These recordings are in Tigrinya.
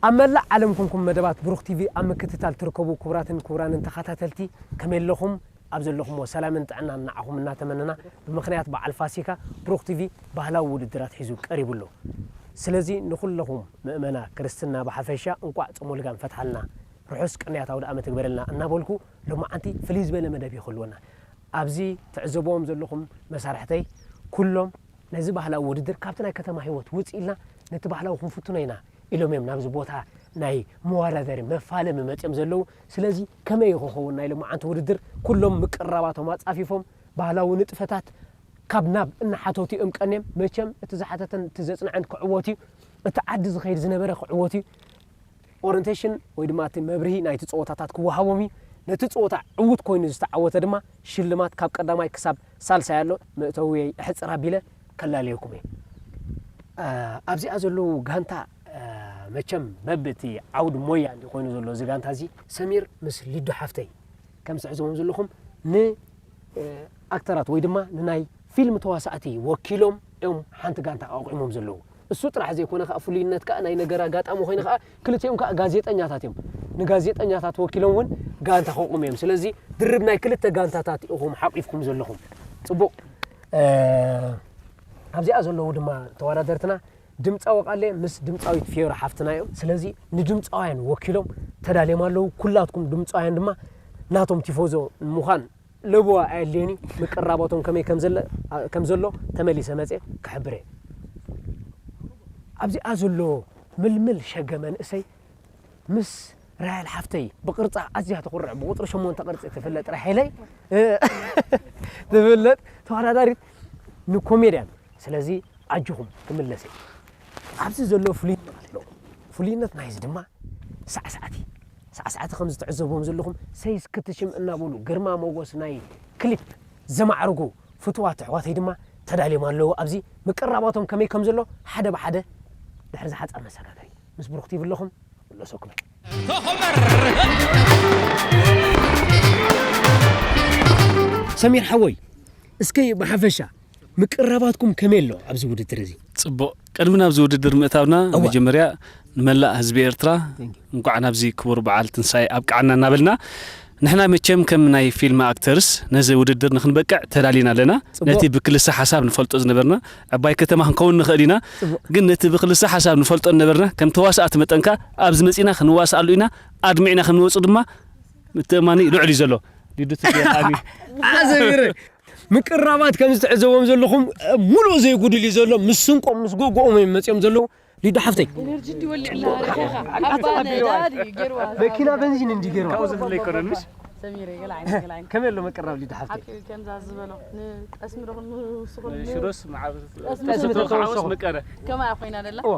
ኣብ መላእ ዓለም ኮንኩም መደባት ብሩኽ ቲቪ ኣብ ምክትታል ትርከቡ ክቡራትን ክቡራንን ተኸታተልቲ፣ ከመይ ኣለኹም? ኣብ ዘለኹምዎ ሰላምን ጥዕናን ንዓኹም እናተመነና፣ ብምኽንያት በዓል ፋሲካ ብሩኽ ቲቪ ባህላዊ ውድድራት ሒዙ ቀሪቡ ኣሎ። ስለዚ ንኹለኹም ምእመና ክርስትና ብሓፈሻ እንቋዕ ጾመ ልጋም ፈትሓልና፣ ርሑስ ቅንያት ኣውደ ዓመት ይግበረልና እናበልኩ፣ ሎማዓንቲ ፍልይ ዝበለ መደብ ይኽልወና። ኣብዚ ትዕዘብዎም ዘለኹም መሳርሕተይ ኩሎም ነዚ ባህላዊ ውድድር ካብቲ ናይ ከተማ ህይወት ውጽእ ኢልና ነቲ ባህላዊ ክንፍትኖ ኢና ኢሎም እዮም ናብዚ ቦታ ናይ መወዳደሪ መፋለሚ መጺኦም ዘለዉ። ስለዚ ከመይ እዩ ክኸውን ናይ ሎማዓንቲ ውድድር? ኩሎም ምቅርራባቶም ኣጻፊፎም ባህላዊ ንጥፈታት ካብ ናብ እናሓተቱ እዮም ቀንዮም። መቸም እቲ ዝሓተተን እቲ ዘጽንዐን ክዕወት እዩ። እቲ ዓዲ ዝኸይድ ዝነበረ ክዕወት እዩ። ኦሪንቴሽን ወይ ድማ እቲ መብርሂ ናይቲ ጸወታታት ክወሃቦም እዩ። ነቲ ጸወታ ዕዉት ኮይኑ ዝተዓወተ ድማ ሽልማት ካብ ቀዳማይ ክሳብ ሳልሳይ ኣሎ። መእተዊየይ ኣሕጽር ኣቢለ ከላልየኩም እየ። እ፣ ኣብዚኣ ዘለዉ ጋንታ፣ እ፣ መቸም በብእቲ ዓውዲ ሞያ እንዲ ኮይኑ ዘሎ እዚ ጋንታ እዚ ሰሚር ምስ ሊዱ ሓፍተይ ከም ትዕዘቦም ዘለኹም ን፣ እ፣ ኣክተራት ወይ ድማ ንናይ ፊልም ተዋሳእቲ ወኪሎም እዮም ሓንቲ ጋንታ ኣቋቑሞም ዘለዉ። እሱ ጥራሕ ዘይኮነ ከኣ ፍሉይነት ከኣ ናይ ነገር ኣጋጣሚ ኮይኑ ከኣ ክልቲኦም ከኣ ጋዜጠኛታት እዮም። ንጋዜጠኛታት ወኪሎም እውን ጋንታ ከቑሙ እዮም። ስለዚ ድርብ ናይ ክልተ ጋንታታት ኢኹም ሓቂፍኩም ዘለኹም። ጽቡቕ። እ፣ ኣብዚኣ ዘለዉ ድማ ተወዳደርትና ድምጻዊ ቃሌ ምስ ድምጻዊት ፊዮሪ ሓፍትና እዮም። ስለዚ ንድምጻውያን ወኪሎም ተዳልዮም ኣለዉ። ኩላትኩም ድምጻውያን ድማ ናቶም ቲፎዞ ንምዃን ለበዋ ኣየድልዮን እዩ። ምቅርራቦቶም ከመይ ከም ዘለ-፣ ከም ዘሎ ተመሊሰ መጽየ ክሕብር እየ። ኣብዚኣ ዘሎ ምልምል ሸገ መንእሰይ ምስ ራሄል ሓፍተይ ብቕርጻ ኣዝያ ትኹርዕ፣ ብቁጽሪ ሸሞንተ ቅርጺ ትፍለጥ ራሄለይ፣ ትፍለጥ ተወዳዳሪት ንኮሜድያን። ስለዚ ኣጆኹም ክምለስ እየ። ኣብዚ ዘሎ ፍሉይነት ኣሎ። ፍሉይነት ናይዚ ድማ ሳዕሳዕቲ፣ ሳዕሳዕቲ ከም ዝትዕዘብዎም ዘለኹም ሰይስ ክትሽም እናበሉ ግርማ ሞጎስ ናይ ክሊፕ ዘማዕርጉ ፍቱዋት ኣሕዋተይ ድማ ተዳልዮም ኣለዉ። ኣብዚ ምቅራባቶም ከመይ ከም ዘሎ ሓደ ብሓደ ድሕሪ ዝሓጻር መሰጋገሪ ምስ ብሩኽቲ ይብለኹም። ክምለሰኩም እየ። ሰሚር ሓወይ፣ እስከ ብሓፈሻ ምቅራባትኩም ከመይ ኣሎ ኣብዚ ውድድር እዚ? ጽቡቕ። ቅድሚ ናብዚ ውድድር ምእታውና እወ። መጀመርያ ንመላእ ህዝቢ ኤርትራ Thank you። እንቋዕ ናብዚ ክቡር በዓል ትንሳኤ ኣብቅዓና እናበልና፣ ንሕና መቸም ከም ናይ ፊልም ኣክተርስ ነዚ ውድድር ንኽንበቅዕ ተዳሊና ኣለና። ጽቡቕ። ነቲ ብክልሰ ሓሳብ ንፈልጦ ዝነበርና ዕባይ ከተማ ክንከውን ንኽእል ኢና። ጽቡቕ። ግን ነቲ ብክልሰ ሓሳብ ንፈልጦ ዝነበርና ከም ተዋሳእቲ መጠንካ ኣብዚ መጺና ክንዋስኣሉ ኢና። ኣድሚዕና ከም ንወጹ ድማ ምትእማኒ ልዑል እዩ ዘሎ። ሊዱ ትገርም እዩ። ኣዘሚረ። ምቅራባት ከም ዝትዕዘቦም ዘለኹም፣ ሙሉእ ዘይጉድል እዩ ዘሎ። ምስ ስንቆም ምስ ጎጎኦም እዮም መጺኦም ዘለዉ። ሊዱ ሓፍተይ። ኤነርጂ እንዲ ወሊዕላ ረኺኻ። ኣባ ነዳዲ ገይርዋ። መኪና በንዚን እንዲ ገይርዋ። ካብኡ ዝፍለ ኣይኮነን፣ ምሽ? ሰሚረ፣ ገለ ዓይነት፣ ገለ ዓይነት። ከመይ ኣሎ ምቅራብ ሊዱ ሓፍተይ? ሓቂ ከምዛ ዝበሎ፣ ንጠስሚ ዶ ክንውስኹ ን-፣ ሽሮስ መዓር-፣ ጠስሚ ጠስሚ ተተወሰኹ። ተተወሰኹ። መቀረ። ከማያ ኮይና ደላ። እዎ።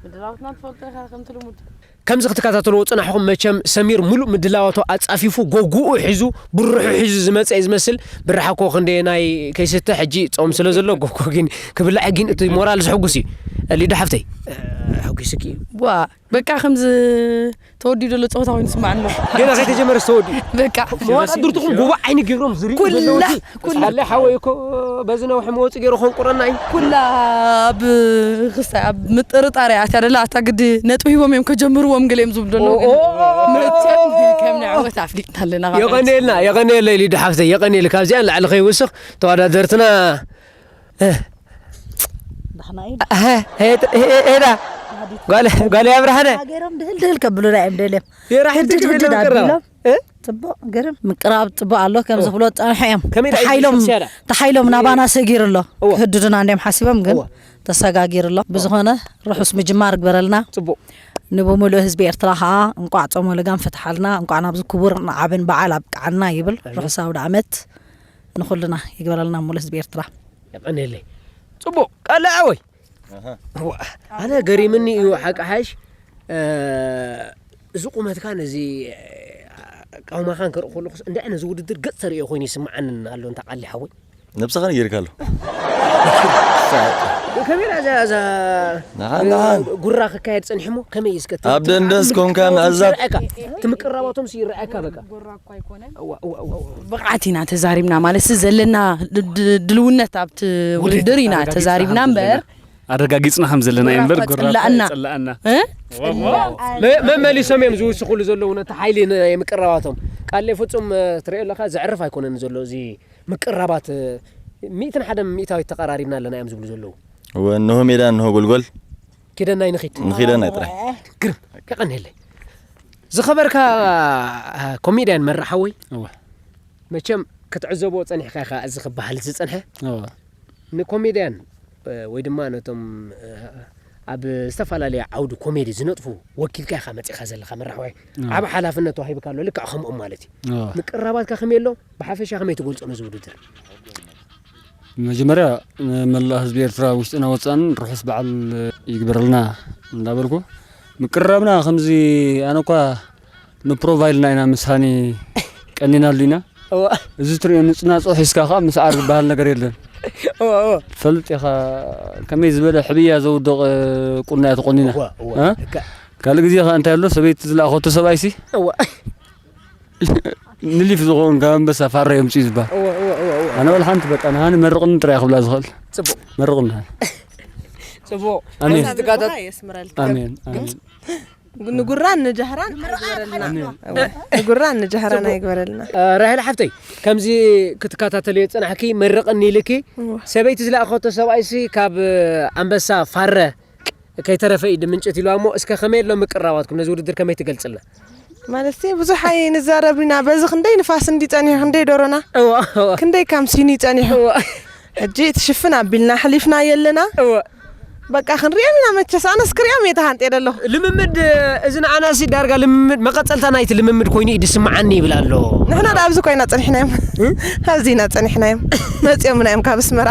ምድላውትና ትፈልጦ ኢኻ፣ ከምቲ ልሙድ። ከምዚ ክትከታተልዎ ጽናሕኹም፣ መቸም ሰሚር ሙሉእ ምድላዋቱ ኣጻፊፉ፣ ጎጉኡ ሒዙ፣ ብርሑ ሒዙ ዝመጸ እዩ ዝመስል። ብራሕ እኮ ክንደየናይ ከይስተ፣ ሕጂ ጾም ስለ ዘሎ፣ ጎጎ ግን ክብላዕ ግን እቲ ሞራል ዝሕጉስ እዩ። ሊዱ ሓፍተይ፣ እ፣ ሕጒስኪ። ዋ፣ በቃ ከምዚ ተወዲኡ ዘሎ ጸወታ ኮይኑ ይስምዓኒ ኣሎ። ገና ከይተጀመረ ዝተወዲኡ። በቃ። መዋጣድርትኹም ጉባእ ዓይኒ ገይሮም ዝርእዩ ኩላ፣ ዘለዉ እቲ ኩላ። ሳለ ሓወይ እኮ በዚ ነውሒ መወፂ ገይሩ ከንቁረና እዩ። ኩላ ኣብ ክስታይ ኣብ ምጥርጣር እያ ኣትያ ደላ። ኣታ ግዲ ነጥቢ ሂቦም እዮም ከጀምርዎም ገለ እዮም ዝብሉ ዘለዉ፣ ግን ኦ፣ ኦ፣ ኦ፣ ኦ፣ መቸም ኦ። ከም ንዕወት ኣፍሊጥና ኣለና። የቐንየልና፣ የቐንየለይ ሊዱ ሓፍተይ፣ የቐንየልካ። ካብዚኣ ንላዕሊ ከይውስኽ ተወዳደርትና፣ እ፣ ዳሕና ኢድ። እ፣ ሄ-፣ ሄ-፣ ሄዳ። ጓል፣ ጓል ኣብርሃነ። ሃገሮም ድህል ድህል ከብሉና እዮም ደልዮም። የራሕቲ ህድድ ክብል ህድድ ምቅራብ። ኣቢሎም። እ? ጽቡቕ፣ ግርም። ምቅራብ ጽቡቕ ኣሎ፣ ከም ኦ። ዝብሎ ጸንሐ እዮም። ከመይ ደኣ ተሓይሎም፣ ይሽም ስያዳ? ተሓይሎም ናባና ሰጊሩ ኣሎ። እዎ። ክህድዱና እንድዮም ሓሲቦም፣ ግን እዎ። ተሰጋጊሩ ኣሎ። እዎ። ብዝኾነ፣ ርሑስ ምጅማር ግበረልና። ጽቡቕ። ንብምሉእ ህዝቢ ኤርትራ ኸኣ፣ እንቋዕ ጾመ ልጋም ፈትሓልና፣ እንቋዕ ናብዚ ክቡር ንዓብን በዓል ኣብቅዓና ይብል። ኣሜን። ርሑስ ኣውደ ዓመት ንኹልና ይግበረልና፣ ምሉእ ህዝቢ ኤርትራ። የቐንየለይ። ጽቡቕ፣ ቃለ ኣወይ። ኣሃ። ዋ፣ ኣነ ገሪምኒ እዩ ሓቂ ሓሽ፣ እ፣ እዚ ቁመትካን እዚ፣ እ፣ ኣቃውማኻን ክርኢ ከለኹስ፣ እንደ ኣነ እዚ ውድድር ገጽ ተርእዮ ኮይኑ ይስምዓኒ ኣሎ፣ እንተ ቃሊ ሓወይ። ነብስኻ ነጊርካ ኣሎ። ከመይ ኢላ እዛ፣ እዛ፣ ንሓን፣ ንሓን። ጉራ ክካየድ ጸኒሑ እሞ፣ ከመይ እዩ እስከ እቲ፣ ኣብ እቲ ደንደስ ዓቕሚ ኮንካ ክካየድ ምዕዛብ። ይረኣየካ? እቲ ምቅራባቶምስ ይረኣየካ በቃ። ጉራ እኳ ኣይኮነን። እዋ፣ እዋ፣ እዋ፣ እዋ። ብቕዓት ኢና ተዛሪብና፣ ማለት፣ ዘለና ድ-፣ ድ-፣ ድልውነት ኣብቲ ውድድር ውድድር ኢና ኣረጋጊጽና ተዛሪብና ከም እምበር፣ ዘለና። ኣረጋጊጽና ከም ዘለና እዩ እምበር፣ ጎራ ጎራ እኮ ጽላእና። ጽላእና። እ? መ-፣ መመሊሶም እዮም ዝውስኹሉ ዘለዉ ነቲ ሓይሊ ን-፣ ምቅራባቶም። ቃለይ ፍጹም፣ እ፣ ትሪኦ ኣለኻ፣ ዘዕርፍ ኣይኮነን ዘሎ። እዚ ምቅራባት፣ እ፣ ሚእትን ሓደን ሚእታዊት ተቐራሪብና ኣለና እዮም ዝብሉ ዘለዉ። እወ፣ እንሆ ሜዳ፣ እንሆ ጎልጎል። ኪደናይ ንኺድ። ንኺደናይ ጥራይ። ግርም፣ የቐንየለይ። ዝኸበርካ፣ እ፣ ኮሜድያን መራሓወይ፣ እወ። መቸም ክትዕዘቦ ጸኒሕካ ኢኻ እዚ ክበሃል ዝጸንሐ። እወ። ንኮሜድያን፣ እ፣ ወይ ድማ ነቶም፣ እ፣ ኣብ ዝተፈላለየ ዓውዲ ኮሜዲ ዝነጥፉ ወኪልካ ኢኻ መጺኻ ዘለኻ መራሕዋይ። እወ። ዓቢ ሓላፍነት ተዋሂብካ ኣሎ፣ ልክዕ ከምኦም ማለት እዩ። እወ። ምቅራባትካ ከመይ ኣሎ? ብሓፈሻ ከመይ ትገልጾ ነዚ ውድድር? መጀመርያ ንመላእ ህዝቢ ኤርትራ ውሽጥና ወጻእን ርሑስ በዓል ይግበረልና እንዳበልኩ፣ ምቅርራብና ከምዚ ኣነ እኳ ንፕሮፋይልና ኢና ምስ ሃኒ ቀኒናሉ ኢና። እዋ። እዚ ትሪኦ ንጽናጾ ሒዝካ ከኣ ምስዓር ዝበሃል ነገር የለን። እዋ፣ እዋ። ትፈልጥ ኢኻ ከመይ ዝበለ ሕብያ ዘውድቕ ቁና እያ ተቆኒና። እዋ፣ እዋ። እ? ልክዕ። ካልእ ግዜ ከኣ እንታይ ኣሎ ሰበይቲ ዝለኣኸቶ ሰብኣይሲ እዋ። ንሊፍ ዝኾን ካብ ኣንበሳ ፋራ የምጽኡ ዝበሃል። እዋ፣ እዋ፣ እዋ፣ እዋ። ኣነ ወላ ሓንቲ በቃ ንሃኒ መርቕኒ ጥራይ ክብላ ዝኽእል። ጽቡቕ። መርቕኒ ሃኒ። ጽቡቕ። ኣሜን። ሓንሳብ ንጉራ የስምረልካ። ኣሜን፣ ኣሜን። ንጉራን ንጃህራን ኣይግበረልና። ኣሜን። እዋ። ንጉራን ንጃህራን ጽቡቕ። ኣይግበረልና። እ፣ ራሄል ሓፍተይ፣ ከምዚ ክትከታተልዮ ዝጸናሕኪ መርቕኒ ኢልኪ፣ እዋ። ሰበይቲ ዝለኣኸቶ ሰብኣይሲ ካብ፣ እ፣ ኣንበሳ ፋረ ከይተረፈ እዩ ድምንጭት ኢልዋ እሞ፣ እስከ ከመይ ኣሎ ምቅራባትኩም? ነዚ ውድድር ከመይ ትገልጽልና? ማለትሲ ብዙሕ ኣይንዛረብ ኢና። በዚ ክንደይ ንፋስ እንዲ ጸኒሑ፣ ክንደይ ዶሮና፣ እዋ፣ እዋ። ክንደይ ካምሲኒ ጸኒሑ። እዋ። ሕጂ እቲ ሽፍን ኣቢልና ኣሕሊፍናዮ ኣለና። እዋ። በቃ ክንሪኦም ኢና መቸስ። ኣነስ ክሪኦም እየ ተሃንጤ ዘለኹ። ልምምድ፣ እዚ ንዓናሲ ዳርጋ ልምምድ፣ መቐጸልታ ናይቲ ልምምድ ኮይኑ እዩ ዝስምዓኒ ይብል ኣሎ። ንሕና ደኣ ኣብዚ ኮይና ጸኒሕናዮም። እ? ኣብዚ ኢና ጸኒሕናዮም። መጺኦምና እዮም ካብ ኣስመራ።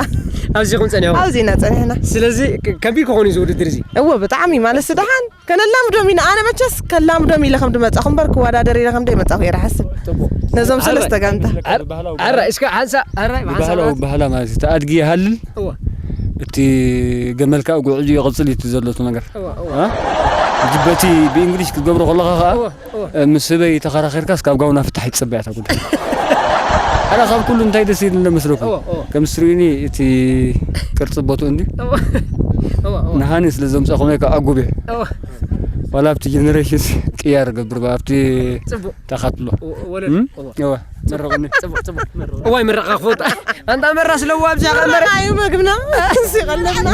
ኣብዚ ኢኹም ጸኒሕኩም? ኣብዚ ኢና ጸኒሕና። ስለዚ ከ-፣ ከቢድ ክኾን እዩ እዚ ውድድር እዚ? እወ፣ ብጣዕሚ ማለት ደሓን ከነላምዶም ኢና። ኣነ መቸስ ከላምዶም ኢለ ከም ድመጻኹ እምበር ክወዳደር ኢለ ከም ደይመጻኹ እየ ድሓስብ። ጽቡቕ። ነዞም ኣረ-፣ ሰለስተ ጋንታ። ኣረ-፣ ኣረ፣ እስከ ሓንሳ-፣ ኣረ፣ ብባህላዊ ሓንሳ-፣ ባህላ ማለት እዩ። እቲ ኣድጊ ይሃልል፣ እወ። እቲ ገመል ከኣ ጉዕዞ ይቕጽል እዩ እቲ ዘሎ እቲ ነገር። እወ፣ እወ። እ? ሕጂ በቲ ብእንግሊሽ ክትገብሮ ከለኻ ከኣ፣ እወ፣ እወ። እ፣ ምስ ህበይ ተኸራኺርካስ ካብ ጋውና ፍታሕ ይትጽበያ እታ ጉዳይ። ኣረ፣ ካብ ኩሉ እንታይ ደስ ይብል መስለኩም? እወ፣ እወ። ከም እትርእዩኒ እቲ ቅርጺ ቦትኡ እንዲ እወ። እወ፣ እወ። ንሃኒ ስለ ዘምጻኹም እየ ከኣ ኣጉብየ። እወ። ዋላ ኣብቲ ጀነሬሽን ቅያር ገብር፣ ኣብቲ ጽቡቕ። ተኻትሎ። ወ-፣ ወለድ። እም? እወ። እወ፣ መርቕኒ። ጽቡቕ፣ ጽቡቕ። መርቕ። እዋይ፣ ምረቓ ክፈቱ። ኣንታ መራ ስለዋ ኣብዚኣ ኸኣ መረ-፣ እዩ መግብና። እሲ ቀለብና።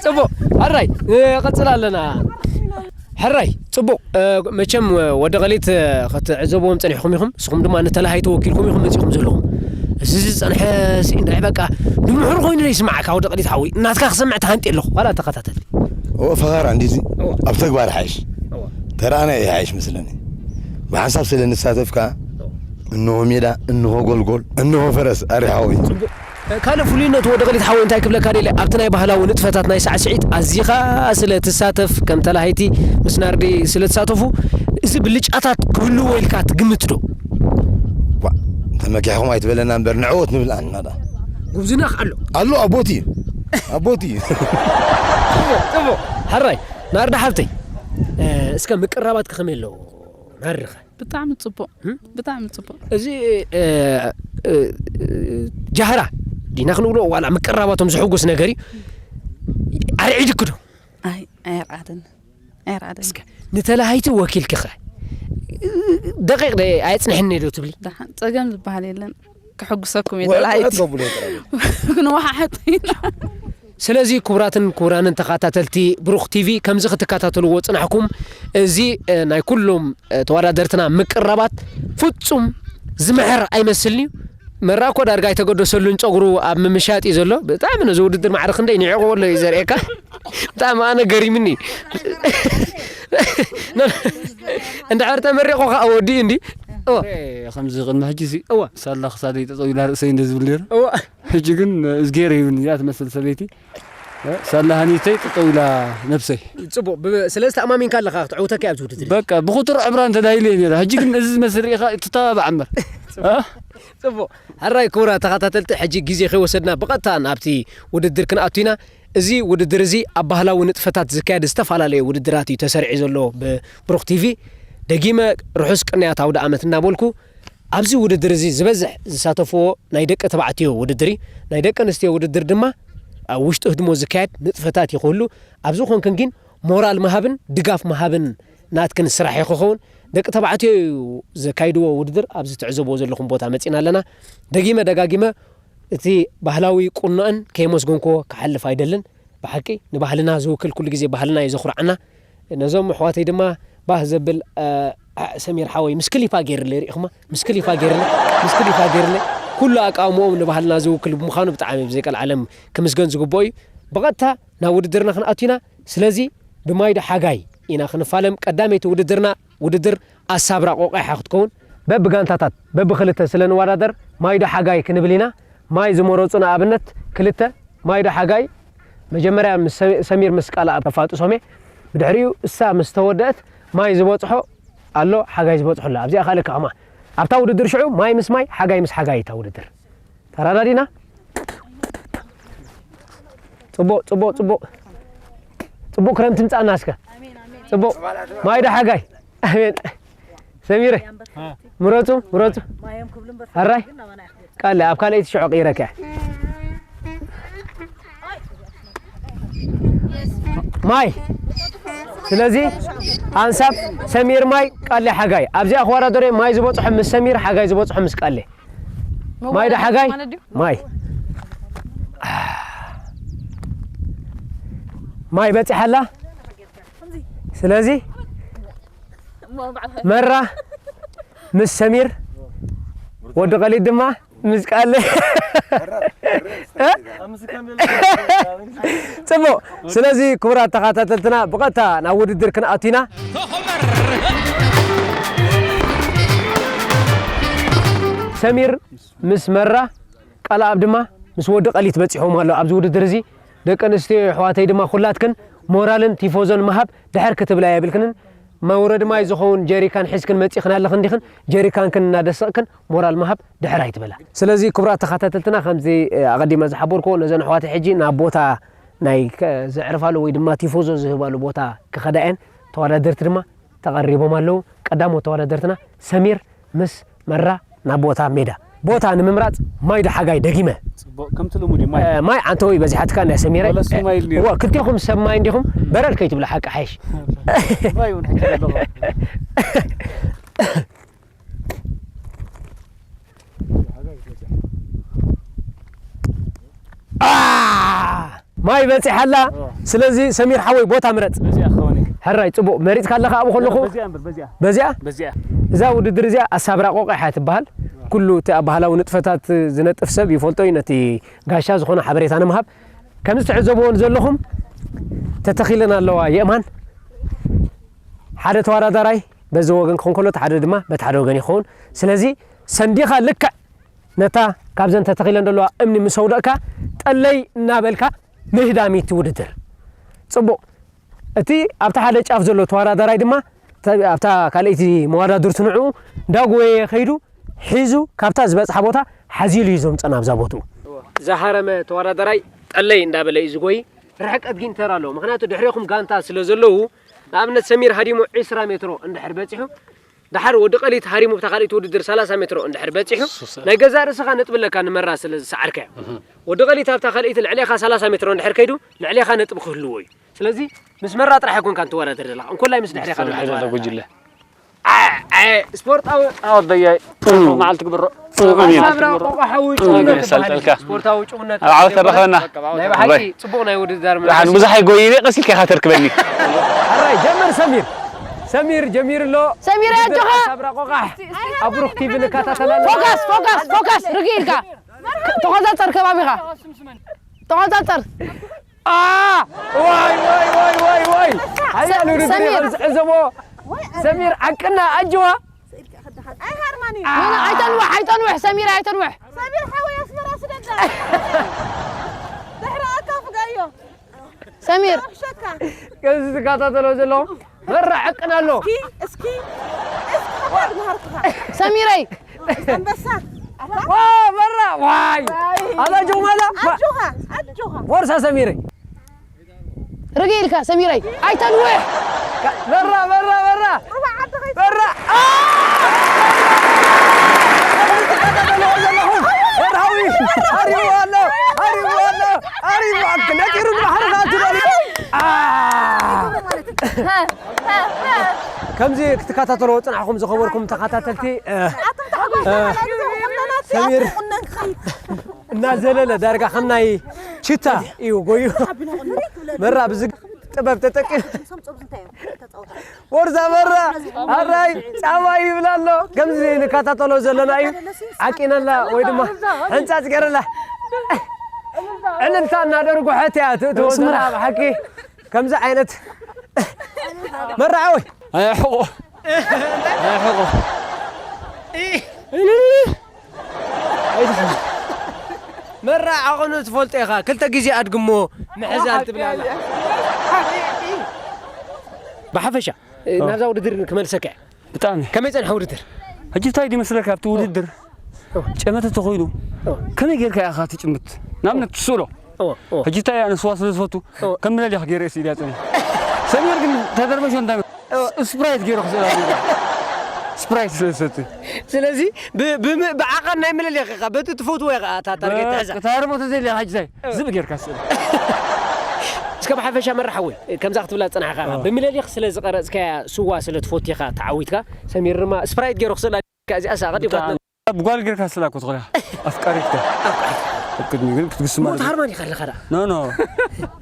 ጽቡቕ። ሕራይ፣ ንቐጽል ኣለና። ሕራይ፣ ጽቡቕ። እ፣ መቸም ወዲ ቐሊት፣ እ፣ ክትዕዘብዎም ጸኒሕኩም ኢኹም። ንስኹም ድማ ንተላሃይቲ ወኪልኩም ኢኹም መጺኹም ዘለኹም። እዚ ዝጸንሐ ሲ እንድዒ በቃ ንምሕሩ ኮይኑ ይስምዓካ ወዲ ቐሊት ሓወይ። ናትካ ክሰምዕ ተሃንጢ ኣለኹ። ዋላ ተኸታተልቲ። እወ፣ ፈኻራ እንዲዚ እወ። ኣብ ተግባር ይሓይሽ። እወ። ተራእና ይሓይሽ መስለኒ። ብሓንሳብ ስለ ንሳተፍካ፣ እወ። እንሆ ሜዳ፣ እንሆ ጎልጎል፣ እንሆ ፈረስ፣ ኣሪ ሓወይ። ጽቡቕ። ካልእ ፍሉይነቱ ወዲ ቐሊት ሓወይ እንታይ ክብለካ ደልየ፣ ኣብቲ ናይ ባህላዊ ንጥፈታት ናይ ሳዕስዒት ኣዚኻ ስለ ትሳተፍ፣ ከም ተላሃይቲ ምስ ናርዲ ስለ ትሳተፉ፣ እዚ ብልጫታት ክህልዎ ኢልካ ትግምት ዶ? ዋ፣ ተመኪሕኩም ኣይትበለና እምበር፣ ንዕወት ንብል ኣና ዳ። ጉብዝና ኣሎ። ኣሎ፣ ኣቦቲ። ኣቦቲ። ጽቡቕ። ሕራይ፣ ናርዲ ሓብተይ፣ እ፣ እስከ ምቅራባትኪ ከመይ ኣለዎ? ናርድኸ? ብጣዕሚ ጽቡቕ። እም? ብጣዕሚ ጽቡቕ። እዚ፣ እ፣ እ፣ እ፣ ጃህራ ዲና ክንብሎ ዋላ ምቅራባቶም ዝሕጉስ ነገር እዩ። ኣርዒድኪ ዶ? ኣይ፣ ኣየርዓደኒ። ኣየርዓደኒ። እስከ ንተላሃይቲ ወኪልኪኸ? ደቂቕ ደ-፣ ኣየጽንሐኒ ዶ ትብሊ? ደሓን፣ ጸገም ዝበሃል የለን። ክሕጉሰኩም እየ ወ-፣ ተላሃይቲ። ወ-፣ ወ-፣ ክንወሓሕጥ ኢና። ስለዚ ክቡራትን ክቡራንን ተኸታተልቲ ብሩኽ ቲቪ፣ ከምዚ ክትከታተልዎ ጽናሕኩም፣ እዚ፣ እ፣ ናይ ኩሎም፣ እ፣ ተወዳደርትና ምቅራባት ፍጹም ዝምሕር ኣይመስልን እዩ። መራ እኮ ዳርጋ ኣይተገደሰሉን ጸጉሩ ኣብ ምምሻጥ እዩ ዘሎ። ብጣዕሚ ነዚ ውድድር ማዕረ ክንደይ ንዒቕዎ ኣሎ እዩ ዘርእየካ። ብጣዕሚ ኣነ ገሪምኒ። እንድሕር ተመሪቑ ከኣ ወዲኡ እንዲ። እወ። ከምዚ ቅድሚ ሕጂ እዚ እወ። ሳላ ክሳደይ ጠጠው ኢላ ርእሰይ እንደ ዝብል ነይሩ። እወ። ሕጂ ግን እዝጌር ይብን እዚኣ ትመስል ሰበይቲ። ሳላ ሃኒተይ ጠጠው ኢላ ነብሰይ። ጽቡቕ። ብ-፣ ስለ ዝተኣማሚንካ ኣለኻ ክትዕውተካ እያ ኣብዚ ውድድር። በቃ ብኹቱር ዕብራ እንተዳሂለ እየ ነይረ። ሕጂ ግን እዚ ዝመስል ርኢኻ ትተባባዕ እምበር። እ? ጽቡቕ። ሕራይ ክቡራት ተኸታተልቲ፣ ሕጂ ግዜ ከይወሰድና ብቐጥታ ናብቲ ውድድር ክንኣቱ ኢና። እዚ ውድድር እዚ ኣብ ባህላዊ ንጥፈታት ዝካየድ ዝተፈላለየ ውድድራት እዩ ተሰሪዑ ዘሎ ብብሩኽ ቲቪ። ደጊመ ርሑስ ቅንያት ኣውደ ኣመት እናበልኩ፣ ኣብዚ ውድድር እዚ ዝበዝሕ ዝሳተፍዎ ናይ ደቂ ተባዕትዮ ውድድር እዩ። ናይ ደቂ ኣንስትዮ ውድድር ድማ ኣብ ውሽጢ ህድሞ ዝካየድ ንጥፈታት እዩ ክህሉ። ኣብዚ ኮንክን ግን ሞራል ምሃብን ድጋፍ ምሃብን ናትክን ስራሕ እዩ ክኸውን። ደቂ ተባዕትዮ እዩ ዘካይድዎ ውድድር፣ ኣብዚ ትዕዘብዎ ዘለኹም ቦታ መጺና ኣለና። ደጊመ ደጋጊመ እቲ ባህላዊ ቁኖአን ከየመስገንክዎ ክሓልፍ ኣይደልን። ብሓቂ ንባህልና ዝውክል ኩሉ ግዜ ባህልና እዩ ዘኹርዓና። ነዞም ኣሕዋተይ ድማ ባህ ዘብል፣ እ፣ እ፣ ሰሚር ሓወይ ምስ ክሊፋ ገይርለይ ርኢኹማ? ምስ ክሊፋ ገይርለይ፣ ምስ ክሊፋ ገይርለይ። ኩሉ ኣቃውምኦም ንባህልና ዝውክል ብምዃኑ ብጣዕሚ ብዘይ ቀልዓለም ክምስገን ዝግብኦ እዩ። ብቐጥታ ናብ ውድድርና ክንኣቱ ኢና። ስለዚ ብማይዶ ሓጋይ ኢና ክንፋለም። ቀዳመይቲ ውድድርና ውድድር ኣሳብራ ቆቋ ኢኻ ክትከውን። በብጋንታታት በብኽልተ ስለ ንወዳደር ማይዶ ሓጋይ ክንብል ኢና። ማይ ዝመረጹ ንኣብነት ክልተ ማይዶ ሓጋይ መጀመርያ ምስ ሰ-፣ ሰሚር ምስ ቃል ኣብ ተፋጥሶም እየ። ብድሕሪኡ እሳ ምስ ተወደአት ማይ ዝበጽሖ ኣሎ፣ ሓጋይ ዝበጽሖ ኣሎ። ኣብዚኣ ካልእ ከማ ኣብታ ውድድር ሽዑ ማይ ምስ ማይ፣ ሓጋይ ምስ ሓጋይ እታ ውድድር። ተራዳዲና? ጽቡቕ፣ ጽቡቕ፣ ጽቡቕ። ጽቡቕ ክረምቲ ምጻና እስከ። ጽቡቕ። ማይዶ ሓጋይ። ኣሜን። ሰሚረ። ምረጹ፣ ምረጹ። ኣራይ። ቃለ ኣብ ካልኣይቲ ሽዑ ቀይረከ። ማይ። ስለዚ ኣንሳብ ሰሚር ማይ፣ ቃለ ሓጋይ። ኣብዚኣ ክወዳደሩ ማይ ዝበጽሖ ምስ ሰሚር፣ ሓጋይ ዝበጽሖ ምስ ቃለ። ማይ ዶ ሓጋይ? ማለት ድዩ? ማይ። ማይ በጺሓ ኣላ። ስለዚ መራ ምስ ሰሚር፣ ወዲ ቀሊድ ድማ ምስ ቃለ። ጽቡቕ። ስለዚ ክቡራት ተኸታተልትና ብቐጥታ ናብ ውድድር ክንኣቱ ኢና። ሰሚር ምስ መራ ቃልኣብ ድማ ምስ ወዲ ቀሊት በጺሖም ኣሎ ኣብዚ ውድድር እዚ። ደቂ ኣንስትዮ ኣሕዋተይ ድማ ኩላትክን ሞራልን ቲፎዞን ምሃብ ድሕር ክትብላ የብልክንን። መውረዲ ማይ ዝኸውን ጀሪካን ሒዝክን መጺኽን ኣለኽን ዲኽን? ጀሪካንክን እናደሰቕክን ሞራል ምሃብ ድሕር ኣይትበላ። ስለዚ ክቡራት ተኸታተልትና፣ ከምዚ፣ እ፣ ኣቐዲመ ዝሓበርክዎ ነዘን ኣሕዋተይ ሕጂ ናብ ቦታ ናይ ከ-፣ ዘዕርፋሉ ወይ ድማ ቲፎዞ ዝህባሉ ቦታ ክኸዳ እየን። ተወዳደርቲ ድማ ተቐሪቦም ኣለዉ። ቀዳሞት ተወዳደርትና ሰሚር ምስ መራ ናብ ቦታ ሜዳ። ቦታ ንምምራጽ ማይ ዶ ሓጋይ ደጊመ? ጽቡቕ፣ ከምቲ ልሙድ እዩ፣ ማይ። እ፣ ማይ ዓንተወይ በዚሓትካ ናይ ሰሚራይ። ወለሱ ማይ ኢሉ ነይሩ። እዋ፣ ክልቴኹም ሰብ ማይ እንዲኹም፣ በረድ ከይትብሉ ሓቂ ሓይሽ። ማይ እውን ሕጂ ኣለኹ። አ! ማይ በጺሓ ኣላ። ኦ። ስለዚ ሰሚር ሓወይ ቦታ ምረጽ። በዚኣ ክኸውን እዩ። ሕራይ ጽቡቕ መሪጽካ ኣለኻ ኣብኡ ከለኹ። በዚኣ እምበር፣ በዚኣ። በዚኣ? በዚኣ። እዛ ውድድር እዚኣ ኣሳብራ ቆቋ እያ ትበሃል። ኩሉ እቲ ኣብ ባህላዊ ንጥፈታት ዝነጥፍ ሰብ ይፈልጦ እዩ ነቲ ጋሻ ዝኾነ ሓበሬታ ንምሃብ። ከምዚ ትዕዘብዎን ዘለኹም ተተኺለን ኣለዋ የእማን። ሓደ ተወዳዳራይ በዚ ወገን ክኾን ከሎ፣ እቲ ሓደ ድማ በቲ ሓደ ወገን ይኸውን። ስለዚ ሰንዲኻ ልክዕ ነታ ካብዘን ተተኺለን ዘለዋ እምኒ ምስ ኣውደቕካ፣ ጠለይ እናበልካ ምህዳም እዩ እቲ ውድድር። ጽቡቕ። እቲ ኣብቲ ሓደ ጫፍ ዘሎ ተወዳዳራይ ድማ፣ ተ-፣ ኣብታ ካልኣይቲ መወዳድርቲ ንዕኡ እንዳጎየየ ከይዱ ሒዙ ካብታ ዝበጽሓ ቦታ ሓዚሉ እዩ ዘምጽኦ ናብዛ ቦትኡ። ዝሃረመ ተወዳዳራይ ጠለይ እንዳበለ እዩ ዝጎይ። ርሕቀት ግን ተራ ኣለዎ። ምኽንያቱ ድሕሬኹም ጋንታ ስለ ዘለዉ፣ ንኣብነት ሰሚር ሃዲሙ ዕስራ ሜትሮ እንድሕር በጺሑ፣ ደሓር ወዲ ቀሊት ሃሪሙ ብታ ካልኣይቲ ውድድር ሰላሳ ሜትሮ እንድሕር በጺሑ፣ ሱሰ። ናይ ገዛእ ርእስኻ ነጥቢ ኣለካ ንመራ ስለ ዝሰዓርካዮ። እህ። ወዲ ቀሊት ኣብታ ካልኣይቲ ልዕሌኻ ሰላሳ ሜትሮ እንድሕር ከይዱ፣ ልዕሌኻ ነጥቢ ክህልዎ እዩ። ስለዚ ምስ መራ ጥራሕ ኣይኮንካን ትወዳደር ዘለኻ፣ እንኮላይ ምስ ድሕሬኻ ዘሎ ተወዳዳሪ። ጉጅለ። ዓ-፣ ዓ-፣ ስፖርታዊ ጻወት በያይ። ጽቡቕ መዓልቲ ግብሮ። ጽቡቕ ኣሜን። ኣሳብራ ቆቋ ሓዊ ጽቡቕ ጽቡቕ ኣሜን። ጭውነት የሳልጠልካ። ስፖርታዊ ጭውነት። ኣብ ዓወት ተረኸበና። ናይ ብሓቂ ባይ። ጽቡቕ ናይ ውድድር ደሓን መንፈስ። ብዙሕ ኣይጎይነ፣ ቀስ ኢልካ ኢኻ ተርክበኒ። ኣራይ፣ ጀምር ሰሚር። ሰሚር ጀሚሩ ኣሎ። ሰሚር፣ ውድድር ኣጆኻ። ኣሳብራ ቆቋሕ። ኣብ ብሩኽ ቲቪ ንከታተል ኣለና። ፎካስ፣ ፎካስ፣ ፎካስ፣ ርግእ ኢልካ። ተቖጻጸር ከባቢኻ። ተቖጻጸር። አ! ዋይ፣ ዋይ፣ ዋይ፣ ዋይ፣ ዋይ። ሓያል ውድድር ሰሚር። እዮም ዝዕዘቦ። ሰሚር ዓቅና ኣጅዋ። ኣይሃርማኒ። ኖ፣ ኖ፣ ኣይተንውሕ፣ ኣይተንውሕ፣ ሰሚር ኣይተንውሕ። ሰሚር ሓወይ ኣስመራ ስደዳ። ድሕሪ ኣካፍጋዮ። ሰሚር። ኣኽሸካ። ከምዚ ዝከታተሎ ዘለኹም መራ ዕቅን ኣሎ። እስኪ፣ እስኪ፣ እስኪ፣ ከባድ መሃርትኻ። ሰሚረይ። ኣንበሳ። ዋ፣ መራ፣ ዋይ። ዋይ። ኣዛ ጀማላ። ኣጆኻ፣ ኣጆኻ። ቦርሳ ሰሚረይ። ርግእ ኢልካ፣ ሰሚረይ። ኣይተንውሕ። መራ፣ መራ፣ መራ። ሩባ ዓዲ ኸይድ። መራ። አ! መራ፣ ሃዊ። ሃሪቡ ኣሎ። ሃሪቡ ኣሎ። ሃሪቡ ኣሎ። ከምዚ ክትከታተልዎ ዝጸናሕኩም ዝኸበርኩም ተኸታተልቲ፣ እ፣ እ፣ ሰሚር እናዘለለ ዳርጋ ከም ናይ ቺታ እዩ ጎዩ። መራ ብዚ ጥበብ ተጠቂም። ወርዛ መራ፣ ኣራይ ጻባ ይብላ ኣሎ። ከምዚ ንከታተሎ ዘለና እዩ። ዓቂነላ ወይ ድማ ሕንጻጽ ገይረላ። ዕልልታ እናደርጎ ሕትያ ትእትዎ ዘላ ብሓቂ። ከምዚ ዓይነት መራዓዊ ኣይ ሕቆ ኣይ ሕቆ መራ ዓቐኑ ትፈልጦ ኢኻ። ክልተ ግዜ ኣድግሞ ምሕዛል ትብል ኣላ። ብሓፈሻ ናብዛ ውድድር ክመልሰካ እየ። ብጣዕሚ። ከመይ ጸንሐ ውድድር? ሕጂ እንታይ ድዩ መስለካ ኣብቲ ውድድር ጨመተ ተኾይኑ ከመይ ጌርካ ኢኻ ትጭምት? ንኣብነት ትስእሎ። እወ፣ እወ። ሕጂ እንታይ ኣነ ስዋ ስለ ዝፈቱ እወ። ከም ምለል ኢኻ ገይረ ስኢልያ ጸኒሐ። ሰሚር ግን ተደርበሾ እንታይ እወ። ስፕራይት ገይሩ ክስእላ ገይሩ። ስፕራይት ስለ ዝሰቲ። ስለዚ ብ-፣ ብም-፣ ብዓቐን ናይ ምልል ኢኻ በቲ ትፈትዎ ኢኻ እታ ታርጌት ትሕዛ። ክታርሞ ተዘይለ ሕጂ እንታይ ዝብ ጌርካ ስእሎ። እስከ ብሓፈሻ መራሕወይ ከምዛ ክትብላ ዝጸናሕካ ኢኻ። እወ። ብምለሊኽ ስለ ዝቐረጽካያ ስዋ ስለ ትፈቱ ኢኻ ተዓዊትካ። ሰሚር ድማ ስፕራይት ገይሩ ክስእላ እዚኣ ሳቐ ዲፋት ብጣዕሚ ብጓል ጌርካ ስላ እኮ ትኾን ኢኻ። ኣፍቃሪትካ። ኣብ ቅድሚ ግን ክትግስማ ሞት ኣለካ። ሃርማን ኢኻ ኣለኻ ደኣ። ኖ፣ ኖ።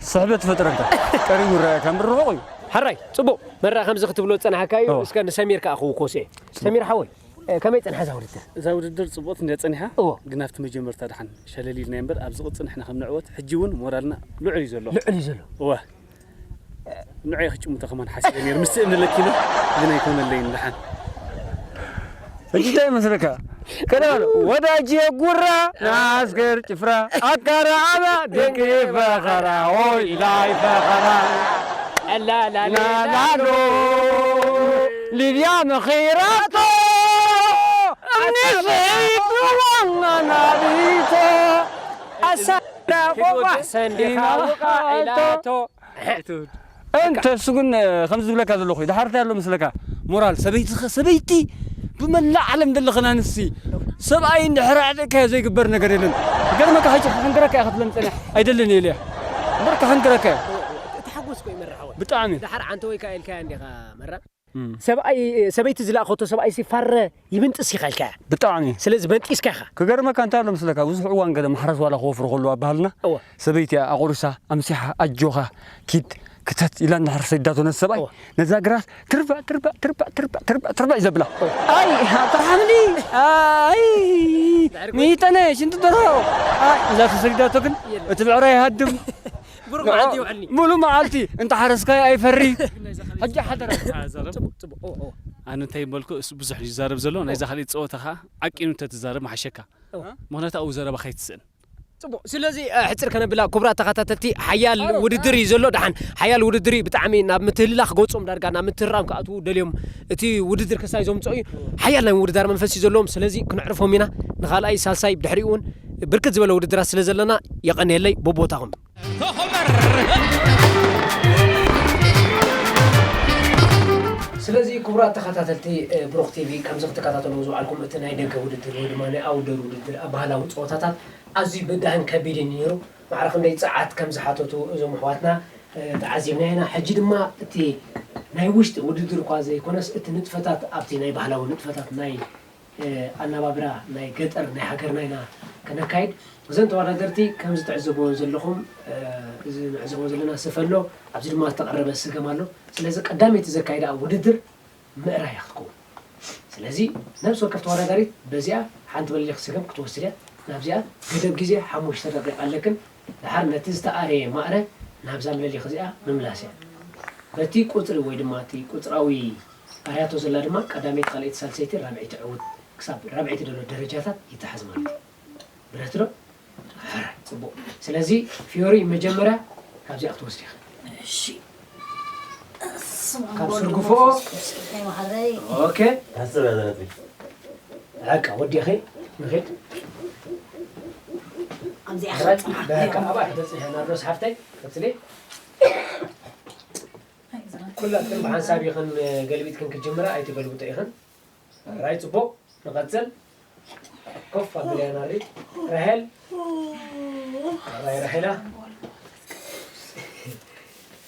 ስሕበት ትፈጥረካ። ቀሪቡ ይረኣየካ፣ እምበር ርሑቕ እዩ። ሕራይ፣ ጽቡቕ። መራ ከምዚ ክትብሎ ዝጸናሕካዮ፣ እዎ። እስከ ንሰሚር ከኣ ክውኮስ እየ። ሰሚር ሓወይ፣ እ፣ ከመይ ጸንሐ እዛ ውድድር? እዛ ውድድር ጽቡቕቲ እንድያ ጸኒሓ፣ እዎ። ግን ኣብቲ መጀመርታ ደሓን ሸለል ኢልና እምበር፣ ኣብ ዝቕጽል ንሕና ከም ንዕወት፣ ሕጂ እውን ሞራልና ልዑል እዩ ዘሎ። ልዑል እዩ ዘሎ። እወ። ንዑ ክጭምቶ ከማን ሓሲበ ነይሩ። ምስ እምኒ ለኪመ ግን ኣይኮነለይን ደሓን። ሕጂ እንታይ ይመስለካ? ከዳን ወዳጅ የጉራ ናስገር ጭፍራ ኣካራ ኣባ ደቂ ፈኸራ ሆይ ላይ ፈኸራ ላላሎ ሊድያ መኺራቶ እምኒ ስዒዱ ዋና ናቢቶ ኣሳዳ ቆቋሕ ሰንዲኻ ውቓ ኢላቶ። እንተ እሱ ግን፣ እ፣ ከምዚ ዝብለካ ዘለኹ እዩ። ድሓር እንታይ ኣሎ መስለካ? ሞራል፣ ሰበይቲ ኸ-፣ ሰበይቲ ብመላእ ዓለም ዘለኽን ኣንስቲ፣ ሰብኣይ እንድሕር ኣዕጢቕካዮ ዘይግበር ነገር የለን። ክገርመካ፣ ሕጂ ክሕንግረካ እየ ክትብለኒ ጸኒሓ። ኣይደልን እየ ኢለያ። እምበር ክሕንግረካ እየ። ተሓጎስኩ እዩ መራ ሓወይ። ብጣዕሚ። ድሓር ዓንተ ወይ ከኣ ኢልካያ እንዲኻ መራ። እም። ሰብኣይ፣ ሰበይቲ ዝለኣኸቶ ሰብኣይሲ ፋረ ይብንጥስ ኢኻ ኢልካያ። ብጣዕሚ። ስለዚ በንጢስካ ኢኻ። ክገርመካ እንታይ ኣሎ መስለካ፣ ብዙሕ እዋን ገለ ማሕረስ ዋላ ክወፍሩ ከለዉ ኣብ ባህልና፣ እወ። ሰበይቲ እያ ኣቑሪሳ፣ ኣምሲሓ፣ ኣጆኻ፣ ኪድ፣ ክተት ኢላ እንድሕር ሰዲዳቶ ነቲ ሰብኣይ፣ እወ። ነዛ ግራት ትርባዕ፣ ትርባዕ፣ ትርባዕ፣ ትርባዕ፣ ትርባዕ፣ ትርባዕ እዩ ዘብላ። እወ። ኣይ፣ ኣታ ሓምሊ፣ ኣይ፣ ድሕሪ ሚጠነ፣ ሽንቲ ደርሆ፣ ኣይ፣ እዛ ተሰዲዳቶ ግን፣ የለን። እቲ ብዕራይ ይሃድም። ብሩኽ መዓልቲ ይውዕልኒ። ሙሉ መዓልቲ እንተ ሓረስካይ ኣይፈሪ። ሕጂ ሓደራ። ጽቡቕ፣ ጽቡቕ። ኦ፣ ኦ። ኣነ እንታይ በልኩ፣ እሱ ብዙሕ ይዛረብ ዘሎ፣ ናይዛ ካልእ ጸወታ ኸኣ ዓቂኑ እንተትዛረብ ምሓሸካ። ኦ። ምኽንያቱ ኣብኡ ዘረባ ከይትስእን። ጽቡቕ። ስለዚ፣ እ፣ ሕጽር ከነብላ፣ ክቡራት ተኸታተልቲ፣ ሓያል ኣረ። ውድድር እዩ ዘሎ። ደሓን ሓያል ውድድር እዩ። ብጣዕሚ ናብ ምትህልላኽ ገጾም ዳርጋ ናብ ምትህራም ክኣትዉ ደልዮም እቲ ውድድር ክሳይ ዘምጽኦ እዩ። ሓያል ናይ ምውድዳር መንፈስ እዩ ዘለዎም። ስለዚ ክነዕርፎም ኢና። ንኻልኣይ፣ ሳልሳይ፣ ብድሕሪኡ እውን ብርክት ዝበለ ውድድራት ስለ ዘለና የቐንየለይ በቦታኹም። ስለዚ ክቡራት ተኸታተልቲ፣ እ፣ ብሩኽ ቲቪ፣ ከምዚ ክትከታተልዎ ዝውዓልኩም እቲ ናይ ደገ ውድድር ወይ ድማ ናይ ኣውደር ውድድር ኣብ ባህላዊ ጸወታታት ኣዝዩ በዳህን ከቢድን እዩ ነይሩ። ማዕረ ክንደይ ጸዓት ከም ዝሓተቱ እዞም ኣሕዋትና፣ እ፣ ተዓዚብና ኢና። ሕጂ ድማ እቲ ናይ ውሽጢ ውድድር እኳ ዘይኮነስ እቲ ንጥፈታት ኣብቲ ናይ ባህላዊ ንጥፈታት ናይ እ፣ ኣነባብራ ናይ ገጠር ናይ ሃገርና ኢና ከነካይድ። እዘን ተወዳደርቲ ከም ዝትዕዘብዎ ዘለኹም፣ እ፣ እዚ ንዕዘቦ ዘለና ስፈ ኣሎ፣ ኣብዚ ድማ ዝተቐረበ ስገም ኣሎ። ስለዚ ቀዳመይቲ ዘካይዳ ውድድር ምእራይ እያ ክትከውን። ስለዚ ነብሲ ወከፍ ተወዳዳሪት በዚኣ ሓንቲ በሊኽ ስገም ክትወስድ እያ። ናብዚኣ ገደብ ግዜ ሓሙሽተ ደቂቕ ኣለክን። ደሓር ነቲ ዝተኣረየ ማእረ ናብዛ ምልሊኽ እዚኣ ምምላስ እያ። በቲ ቁጽሪ ወይ ድማ እቲ ቁጽራዊ ኣርያቶ ዘላ ድማ ቀዳመይቲ፣ ካልኣይቲ፣ ሳልሰይቲ፣ ራብዐይቲ ዕውት ክሳብ ራብዐይቲ ዘሎ ደረጃታት ይተሓዝ ማለት እዩ። ብረት ዶ? ሕራይ፣ ጽቡቕ። ስለዚ ፊዮሪ መጀመርያ ካብዚኣ ክትወስድ ኢኻ። እሺ። በስመ ኣብ ካብ ወወልድ ስርግፎ። ወመንፈስ ቅዱስ፣ እከይ መሓረይ። ኦኬ። ታስብ ያዘ ነጥቢ። በቃ ወዲኺ ንኺድ። ኣብዚኣ ግራት፣ ክትጽናዕ በቃ፣ እዮም። ኣብኣ ክትበጽሒ ናርዶስ ሓፍተይ፣ ቀጽሊ። ኩላትክን ብሓንሳብ ኢኽን ገልቢጥክን ክትጅምራ ኣይትገልብጦ ኢኽን። ራይ ጽቡቕ፣ ንቐጽል። ኮፍ ኣብልያ ናርዲ። ራሄል። ራይ ራሄላ።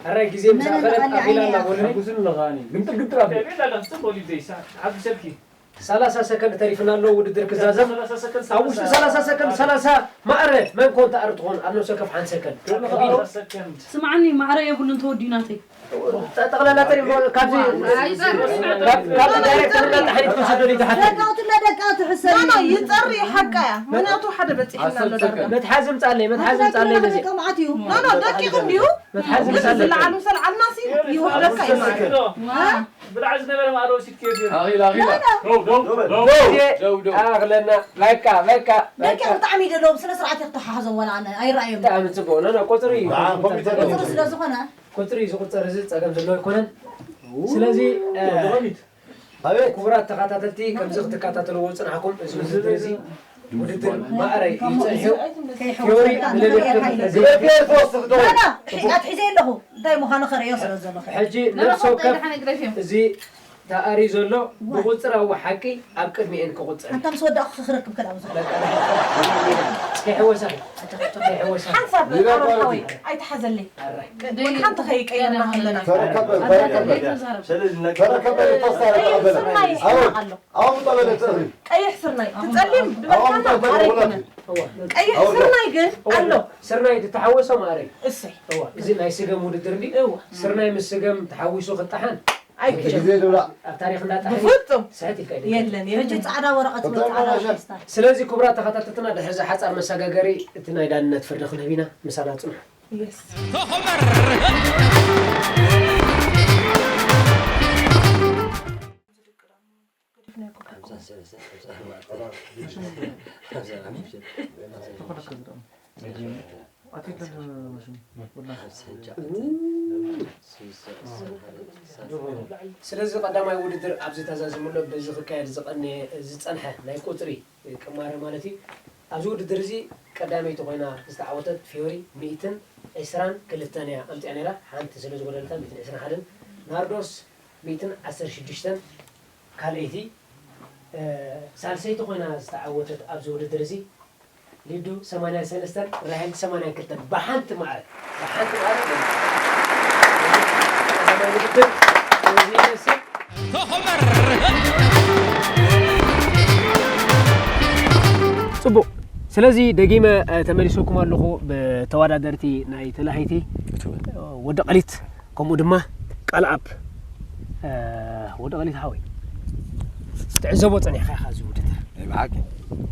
ሕራይ ግዜ ምስ ኣኸለት ኣኺላ ኣላ። ጎኒ ግምጥል ግምጥል ኣቢሉ። ሰላሳ ሰከንድ ተሪፍና ኣሎ ውድድር ክዛዘም። ኣብ ውሽጢ ሰላሳ ሰከንድ ሰላሳ ማዕረ መን ኮን ተኣሪ ትኾን ኣብ ነብሰ ከፍ ሓንቲ ሰከንድ። ስምዓኒ፣ ማዕረ የብሉን ተወዲኡ ናተይ። ጠቕላላ ተሪፍ ካብዚ ካብ ዳይሬክተር እና ታሕሪት ክንሰዶ ይተሓተ። ደቃውትና ደቃውቲ ሕሰብ ኖ፣ ኖ፣ ይጸሪ ሓቃ እያ። ምክንያቱ ሓደ በጺሕና ኣሎ ዳርጋ። መትሓዚ ምጻለይ፣ መትሓዚ ምጻለይ ነዚ። ደቂቕ እንዲዩ። መትሓዚ ግን ምጻለይ። ዝለዓሉ ሰልዓልና ሲ ይውሕደካ እዩ ማለት እዩ። ብላዕ ዝነበረ ማዕረ ወሲድክዮ ፊዮሪ። ኣኺላ፣ ኣኺላ። ኖ፣ ኖ። ደው፣ ደው፣ ደው። ደው፣ ደው። ኣኽለና። በቃ፣ በቃ፣ በቃ። ደቂቕ ብጣዕሚ እዩ ደለዎም። ስነ ስርዓት ይኽተሓሓዞም ዋላ ኣነ ኣይረኣዮም። ብጣዕሚ ጽቡቕ። ኖ፣ ኖ፣ ቁጽሪ እዩ። ኣዎ፣ ኮምፒውተር ቁጽሪ ስለ ዝኾነ። ቁጽሪ እዩ። ዝቑጸር እዚ ጸገም ዘለዎ ኣይኮነን። ስለዚ፣ እ፣ ዶሚት። ኣቤት። ክቡራት ተኸታተልቲ፣ ከምዚ ክትከታተልዎ ዝጸናሕኩም፣ እዚ ውድድር እዚ ውድድር ማዕረ እዩ ጸኒሑ። ፊዮሪ ብለቤት ክብል እዚ ፊዮሪ ተወስኽ ደው። ኖ፣ ኖ፣ ሕያት ሒዘ ኣለኹ። እንታይ ምዃኑ ከርእዮ ስለ ዘለኹ። ሕጂ ነብሲ ወከፍ እዚ ተኣሪ ዘሎ ብቑጽራዊ ሓቂ ኣብ ቅድሚኤን ክቑጽር እዩ። ኣንታ ምስ ወዳእኩ ክረክብ ከላ ብዙሕ። በቃ፣ ከይሕወሳ፣ ከይሕወሳ። ሓንሳብ ይበል ኣሮን ማለት ሓወይ፣ እዩ። ኣይትሓዘለይ። ኣራይ። ወላ ሓንቲ ከይቀየርና ከለና። ተረከበ፣ ተረከበ። ተረከበ፣ ተወሳኸ ተቐበለ። ስርናይ ኣሎ። ኣዎ፣ ምጣ በለ፣ ተእሪ። ቀይሕ ስርናይ፣ ትጸሊም ኣዎ፣ ምጣ በለ፣ ማዕረ ወላ ኣይኮነን። እዋ። ቀይሕ እዋ። ስርናይ ግን እዋ። ኣሎ። ስርናይ ዝተሓወሶ ማዕረ እዩ። እሰይ። እዋ፣ እዚ ናይ ስገም ውድድር እንዲ። እዋ። ስርናይ ምስ ስገም ተሓዊሱ ክጠሓን ኣይክእል። ግዜ ድብላ። ኣብ ታሪኽ እንዳጠሓን ብፍጹም። ስሕት ኢልካ ኢልካ። የለን፣ የለን። ሕጂ ጻዕዳ ወረቐት ወይ ጻዕዳ ፌስታል። ስለዚ ክቡራት ተኸታተልትና ድሕሪ እዛ ሓጻር መሰጋገሪ እቲ ናይ ዳንነት ፍርዲ ክንህብ ኢና። ምሳና ጽንሑ። የስ። ስለዚ ቀዳማይ ውድድር ኣብዚ ተዛዚሙ ኣሎ፣ በዚ ክካየድ ዝቐነየ፣ ዝጸንሐ ናይ ቁጽሪ ቅማረ ማለት እዩ። ኣብዚ ውድድር እዚ ቀዳመይቲ ኮይና ዝተዓወተት ፊዮሪ ሚእትን ዕስራን ክልተን እያ ኣምጺኣ ነይራ። ሓንቲ ስለ ዝጎደለታ ሚእትን ዕስራን ሓደን፣ ናርዶስ ሚእትን ዓሰርተ ሽዱሽተን ካልኣይቲ፣ እ፣ ሳልሰይቲ ኮይና ዝተዓወተት ኣብዚ ውድድር እዚ ሊዱ ሰማንያን ሰለስተን፣ ራሄል ሰማንያን ክልተን ብሓንቲ ማዕረ፣ ብሓንቲ ማዕረ ቀዳማይ ውድድር እዚ ይመስል። ጽቡቕ። ስለዚ ደጊመ፣ እ፣ ተመሊሰኩም ኣለኹ ብተወዳደርቲ ናይ ተላሃይቲ፣ እ፣ ወዲ ቀሊት። ከምኡ ድማ ቃልኣብ፣ እ፣ ወዲ ቀሊት ሓወይ፣ ትዕዘቦ ጸኒሕካ ኢኻ እዚ ውድድር። ናይ ብሓቂ።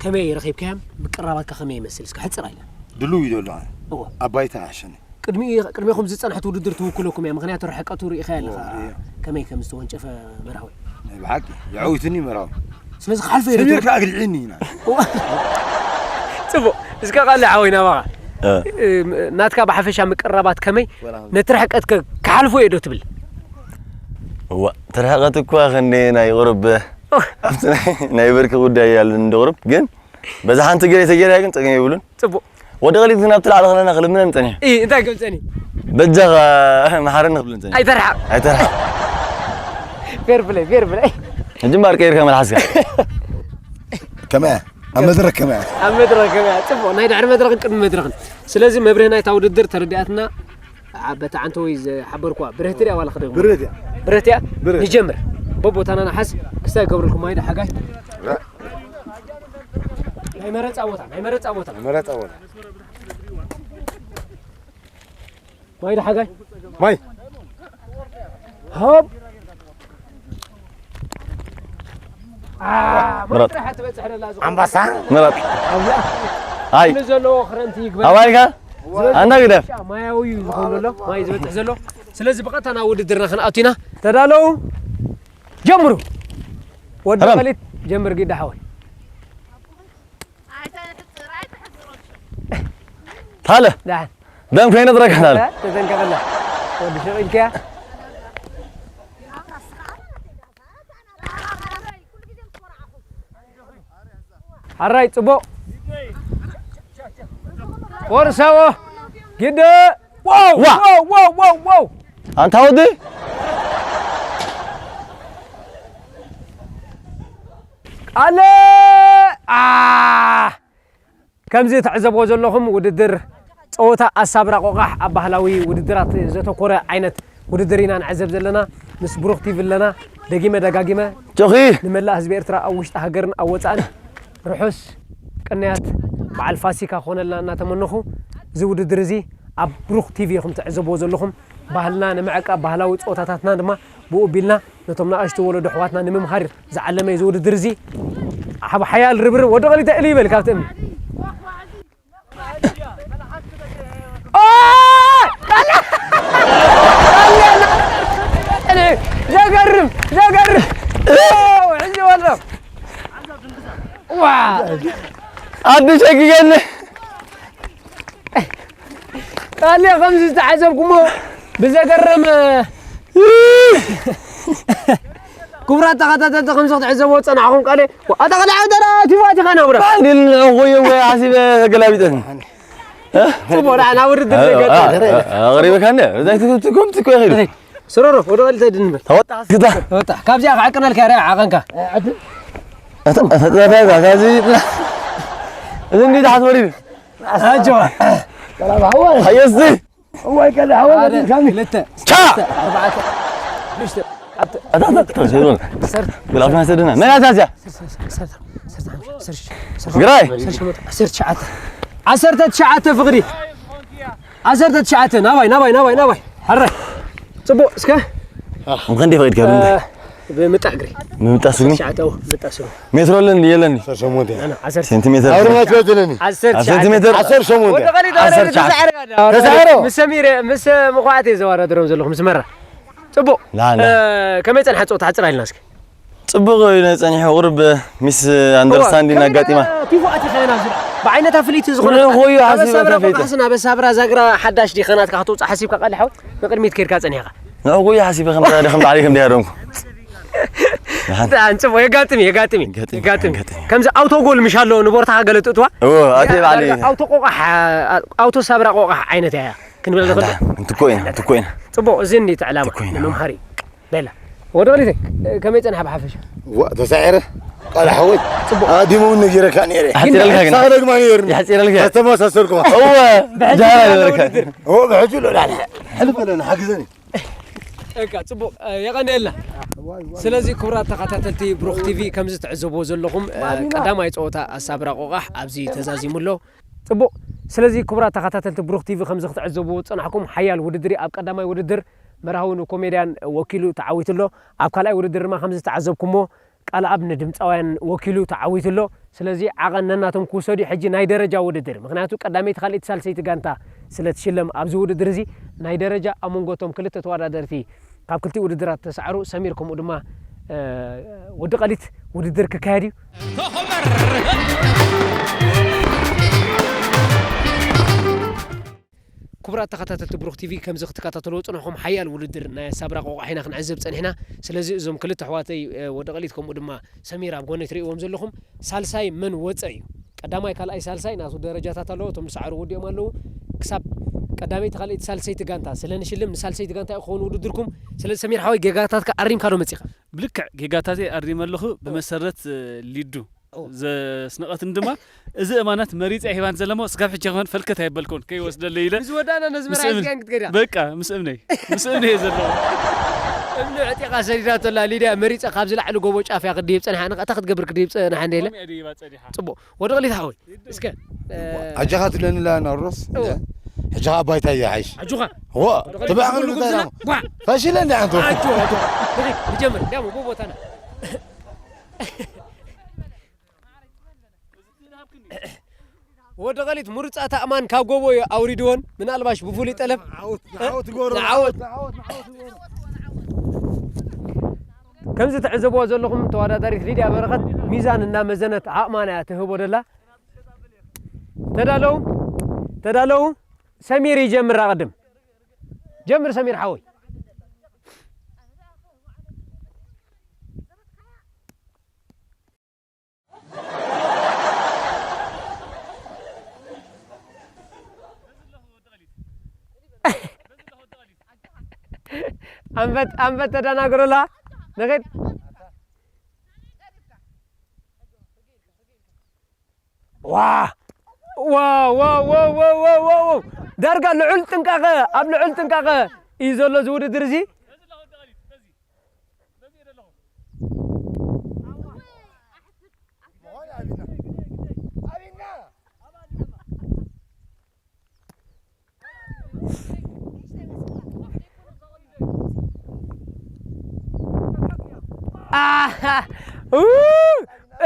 ከመይ ረኺብካዮም? ምቅርራባትካ ከመይ ይመስል? እስከ ሕጽር ኣይለን። ድሉው እዩ ዘሎ። እወ። ኣብ ባይታ ይሕሸኒ። ቅድሚ-፣ ቅድሚኹም ዝጸንሐት ውድድር ትውክለኩም እያ። ምኽንያቱ ርሕቀቱ ርኢኻዮ ኣለኻ። እወ፣ እየ። ከመይ ከም ዝተወንጨፈ መርሃዊ። ናይ ብሓቂ። የዐዊትኒ መርሃዊ። ስለዚ ክሓልፎ እየ ስሚር ዶ-፣ ከኣ ኣግሊዕኒ ኢና። እወ። ጽቡቕ። እስከ ቃል ሓወይ ናባኻ። እ። እ፣ ናትካ ብሓፈሻ ምቅርራባት ከመይ? ወላ ነቲ ርሕቀት ከ-፣ ክሓልፎ እየ ዶ ትብል? እዋ፣ እቲ ርሕቀት እኳ ክንደየናይ ይቕርብ። ኦ። ኣብቲ ናይ፣ ናይ ብርኪ ጉዳይ እያ ኣለኒ እንዶ ቕርብ። ግን በዛ ሓንቲ ገለ ተገይራ ግን ጸገም የብሉን። ጽቡቕ። ወዲ ቐሊት ግን ኣብቲ ላዕሊ ከለና ክልምነን ጸኒሑ። እ፣ እንታይ ክብል ጸኒሑ? በጃኻ መሓረኒ ክብልን ጸኒሑ። ኣይተርሓቕ። ኣይተርሓቕ። ፌር ፕለይ፣ ፌር ፕለይ። ሕጂ እምበኣር ቀይርካ መልሓስካ። ከመይ እያ? ኣብ መድረኽ ከመይ እያ? ኣብ መድረኽ ከመይ እያ? ጽቡቕ። ናይ ድሕሪ መድረኽን ቅድሚ መድረኽን። ስለዚ መብርሂ ናይታ ውድድር ተረዲኣትና። ዓ-፣ በታ ዓንተወይ ዝሓበርኩዋ ብርህቲ ድያ ዋላ ክደግሞ? ብርህቲ እያ። ብርህቲ እያ? ብርህቲ። ንጀምር። በቦታና ንሓዝ፣ ክስታይ ገብረልኩም ማይ ዶ ሓጋይ? ራ- ናይ መረጻ ቦታ፣ ናይ መረጻ ቦታ። ናይ መረጻ ቦታ። ማይ ዶ ሓጋይ? ማይ። ሆፕ። አ፣ ምረጥ። ማይ ጥራሕ ትበጽሕ ደላ ዝኾነ። ኣንበሳ። ምረጥ። ኣብያ። ኣይ። ኩሉ ዘለዎ ክረምቲ ይግበር። ኣባይካ? ዝበጽሕ ኣንዳ ግደፍ። ማያዊ እዩ ዝኾን ዘሎ፣ ማይ ዝበጽሕ ዘሎ። ስለዚ ብቐጥታ ናብ ውድድርና ክንኣቱ ኢና። ተዳለዉ? ጀምሩ። ወዲ ረም። ቀሊት ጀምር ጊዳ ሓወይ። ታለ። ደሓን። ደም ከይነጥረካ ታለ። እ፣ ተጠንቀቐላ። ወዲ ሸቂልካያ። ሓራይ ጽቡቕ። ወርሳዎ። ግደ። ዋው፣ ዋ። ዋው፣ ዋው፣ ዋው፣ ዋው። ኣንታ ወዲ። ኣለ። ኣ። ከምዚ ትዕዘብዎ ዘለኹም ውድድር ጸወታ ኣሳብራ ቆቓሕ ኣብ ባህላዊ ውድድራት ዘተኮረ ዓይነት ውድድር ኢና ንዕዘብ ዘለና። ምስ ብሩኽ ቲቪ ኣለና። ደጊመ ደጋጊመ ጆኺ! ንመላእ ህዝቢ ኤርትራ ኣብ ውሽጢ ሃገርን ኣብ ወጻእን ርሑስ ቅንያት በዓል ፋሲካ ክኾነልና እናተመነኹ፣ እዚ ውድድር እዚ ኣብ ብሩኽ ቲቪ ኢኹም ትዕዘብዎ ዘለኹም። ባህልና ንምዕቃብ፣ ባህላዊ ጸወታታትና ድማ ብኡ ኣቢልና ነቶም ንኣሽቱ ወለዶ ኣሕዋትና ንምምሃር ዝዓለመ እዩ እዚ ውድድር እዚ። ኣብ ሓያል ርብርብ ወዲ ቐሊተ እልይ ይበል ካብቲ እምኒ። ኦ! ዘገርም፣ ዘገርም። ዋው፣ ሕጂ ወሎ። ዋ! ኣዱ ሸጊገኒ። ጣልያ ከምዚ ዝተዓዘብኩሞ ብዘገርም ክቡራት ተኸታተልቲ ከምዚ ክትዕዘብዎ ዝጸናሕኩም ቃለ ኣታ ቃለ ዓደራ ቲፋት ኢኻ ነብረ። ባንዲል ንዕቑ እዮም ወይ ሓሲበ ተገላቢጠን። ጽቡቕ ደኣ ናብ ውድድር ዘይገጥም። ኣቕሪበካ እንደ እዛ ትኩም ትኮ ይኸይዱ። ስሮሮ ወደ ወልተ ድንበር። ተወጣ እስክታ። ተወጣ ካብዚኣ ክዓቅነልካ ርኣ ዓቐንካ። እዚ እንዲ ታሕት ወሪዱ። ኣጆ። ሰላም ሓወይ። ሓየስቲ። እዋይ፣ ቀዳሕ ሓደ፣ ወለዲ ካሚ። ክልተ፣ ቻ! ሰለስተ፣ ኣርባዕተ፣ ሽዱሽተ፣ ኣተ-፣ ኣታ፣ ኣታ፣ ኣታ፣ ኣታ፣ ዓሰርተ፣ ግላፍና ሰደና። መን ኣታ እዚኣ? ዓሰርተ፣ ዓሰርተ፣ ዓሰርተ፣ ትግራይ። ዓሰርተ፣ ዓሰርተ፣ ዓሰርተ ትሽዓተ። ዓሰርተ ትሽዓተ ፍቕሪ። ዓሰርተ ትሽዓተ፣ ናባይ፣ ናባይ፣ ናባይ፣ ናባይ። ሕራይ። ጽቡቕ፣ እስከ። እንከንደይ ፈቒድካ፣ እ፣ ብምንታይ? ብምጣ እግሪ። ብምጣ ስግኒ? ትሽዓተ፣ ኣዎ፣ ብምጣ ስግኒ። ሜትሮ ኣለኒ፣ የለኒ? ዓሰርተ ሸሞንተ። ኣና፣ ዓሰርተ። ሴንቲሜትር። ኣውርማት በትለኒ። ዓሰርተ ዓሰርተ። ሴንቲሜትር። ዓሰርተ ሸሞንተ። ወደ ቐሊል ዓሰርተ። ተዛረብ። ተዛረብ። ተዛረብ። ምስ ሰሚር፣ ምስ ምዃት እየ ዘወዳድሮም ዘለኹ፣ ምስ መራ። ጽቡቕ። ላ፣ ላ። እ፣ ከመይ ጸንሓ ጸወታ? ሓጽር ኢልና እስኪ። ጽቡቕ እዩ ጸኒሑ፣ ቁሩብ ሚስ ኣንደርስታንዲንግ እዋ፣ ኣጋጢማ። ከመይ ቲፎ ኣቲ ኸና ዝራ። ብዓይነታ ፍልይቲ ዝኾነ ንዕኡ እዩ ካብ ሓሲበ ኣሳብራ ተፈይጠ። ቆቃሕስ ናብ ኣሳብራ ዛግራ ሓዳሽ ዲኸናትካ ክትውጻእ ሓሲብካ ቀልሓው ንቕድሚት ከይድካ ጸኒሕካ። ንዕኡ እዩ ሓሲበ ከም ዳደ ከም ዳዕሊ ከም ዳያረምኩ። ደሓን። ደሓን፣ ጽቡቕ፣ የጋጥም እዩ፣ የጋጥም እዩ፣ የጋጥም እዩ፣ የጋጥም እዩ። የጋጥም እዩ። ከምዚ ኣውቶ ጎል ምሽ ኣሎ ንቦርታኻ ገለ ትእትዋ? እዎ፣ ኣቲ ባዕሊ። ኣውቶ ቆቃሕ፣ ኣውቶ ሳብራ ቆቃሕ ዓይነት እያ ክንብል ንኽእል። ደሓን፣ እንትኮ ኢና፣ እንትኮ ኢና። ጽቡቕ፣ እዚ እንዲ እቲ ዕላማ፣ እንትኮ ኢና። ንምምሃር እዩ። በላ። ወዲ ቐሊተይ፣ ከመይ ጸንሓ ብሓፈሻ? ዋ፣ ተሳዒረ። ቃል ሓወይ። ጽቡቕ። ኣዲሞ እውን ነጊረካ ነይረ። ኣሕጺረልካ ግን። ሳቕ ደግማ ነይርኒ። ኣሕጺረልካ። ኣተመሳሰልኩኻ። እወ፣ ብሕጂ ጃራ ነበርካ። ውድድር። እዎ፣ ብሕጂ ኣሎ፣ ዳሕና። ሕልፍ በለኒ፣ ሓግዘኒ። እካ፣ ጽቡቕ፣ እ፣ የቐንየልና። ስለዚ ክቡራት ተኸታተልቲ ብሩኽ ቲቪ፣ ከምዚ ትዕዘብዎ ዘለኹም፣ እ፣ ቀዳማይ ጸወታ ኣሳብራ ቆቓሕ ኣብዚ ተዛዚሙ ኣሎ። ጽቡቕ። ስለዚ ክቡራት ተኸታተልቲ ብሩኽ ቲቪ፣ ከምዚ ክትዕዘብዎ ዝጸናሕኩም ሓያል ውድድር እዩ። ኣብ ቀዳማይ ውድድር መርሃዊ ንኮሜድያን ወኪሉ ተዓዊቱ ኣሎ። ኣብ ካልኣይ ውድድር ድማ ከምዚ ዝተዓዘብኩሞ ቃልኣብ ንድምጻውያን ወኪሉ ተዓዊቱ ኣሎ። ስለዚ ዓቐን ነናቶም ክውሰዱ እዩ። ሕጂ ናይ ደረጃ ውድድር፣ ምኽንያቱ ቀዳመይቲ፣ ካልኣይቲ፣ ሳልሰይቲ ጋንታ ስለ ትሽለም ኣብዚ ውድድር እዚ ናይ ደረጃ ኣብ መንጎ እቶም ክልተ ተወዳደርቲ ካብ ክልቲኡ ውድድራት ተሳዕሩ ሰሚር ከምኡ ድማ፣ እ፣ ወዲ ቀሊት ውድድር ክካየድ እዩ። ክቡራት ተኸታተልቲ ብሩኽ ቲቪ፣ ከምዚ ክትከታተልዎ ዝጸናሕኩም ሓያል ውድድር ናይ ኣሳብራ ቆቋሕ ኢና ክንዕዘብ ጸኒሕና። ስለዚ እዞም ክልተ ኣሕዋተይ፣ እ፣ ወዲ ቀሊት ከምኡ ድማ ሰሚር ኣብ ጎነይ ትርእይዎም ዘለኹም፣ ሳልሳይ መን ወጸ እዩ። ቀዳማይ፣ ካልኣይ፣ ሳልሳይ ናቱ ደረጃታት ኣለዎ። እቶም ዝሰዓሩ ወዲኦም ኣለዉ። ክሳብ ቀዳመይቲ፣ ካልኣይቲ፣ ሳልሰይቲ ጋንታ ስለ ንሽልም፣ ንሳልሰይቲ ጋንታ እዩ ክኸውን ውድድርኩም። ስለዚ ሰሚር ሓወይ፣ ጌጋታትካ ኣሪምካ ዶ መጺኻ? ብልክዕ ጌጋታተይ ኣሪመ ኣለኹ። ብመሰረት፣ እ፣ ሊዱ ኦ። ዘስነቐትን ድማ፣ እዚ እማናት መሪጸ ሂባን ዘለሞ፣ ስጋብ ሕጂ ከመን ፈልከት ኣይበልኩን፣ ከይወስደለይ ኢለ። ምስ ወዳእና ነዚ ምስ መርዓ እምን-፣ ሒዝካን ክትከዳ? በቃ፣ ምስ እምነይ፣ ምስ እምነይ እየ ዘለዎ። እምኒ ዕጢቓ ሰዲዳቶ ኣላ ሊድያ፣ መሪጸ ካብዚ ላዕሊ ጎቦ ጫፍ እያ ክድይብ ጸኒሓ፣ ንኸ-፣ እታ ክትገብር ክድይብ ጸኒሓ እንደ ኢለ። ከምኡ እያ ድይባ ጸኒሓ። ጽቡቕ። ወዲ ቐሊት ሓወይ፣ እስከ፣ እ፣ ኣጃኻ ትብለኒ ኣላ ናሮስ? እወ። ሕጂ ኸኣ ባይታ እያ ሓይሽ። ኣጆኻ። እወ፣ ወዲ ቐሊት ትብዓኻ ትብሉ ንግዛና? ጉብዝና? ቧዕ! ፈሺለ እንደ ኣንተ። ኣጆ፣ ኣጆ። ንኺድ፣ ንጀምር። እንዲያውም ጎቦ ቦታና። ወዲ ቐሊት ምሩጻት ኣእማን ካብ ጎቦ እዩ ኣውሪድወን፣ ምናልባሽ ብፍሉይ ጠለብ። ንዓወት፣ ንዓወት ይግበሮ፣ ንዓወት። ንዓወት፣ ንዓወት፣ ንዓወት ይግበሮ። ከምዚ ትዕዘብዎ ዘለኹም ተወዳዳሪት ሊድያ በረኸት ሚዛን እናመዘነት ዓቕማና እያ ትህቦ ደላ። ተዳለዉ፣ ተዳለዉ። ሰሚር ይጀምር ኣቐድም። ጀምር ሰሚር ሓወይ። ኣንፈት፣ ኣንፈት ተደናግሩላ። ንኺድ። ዋ! ዋ፣ ዋ፣ ዋ። ዳርጋ ልዑል ጥንቃቐ፣ ኣብ ልዑል ጥንቃቐ እዩ ዘሎ እዚ ውድድር እዚ። ኣሃ! ኡ!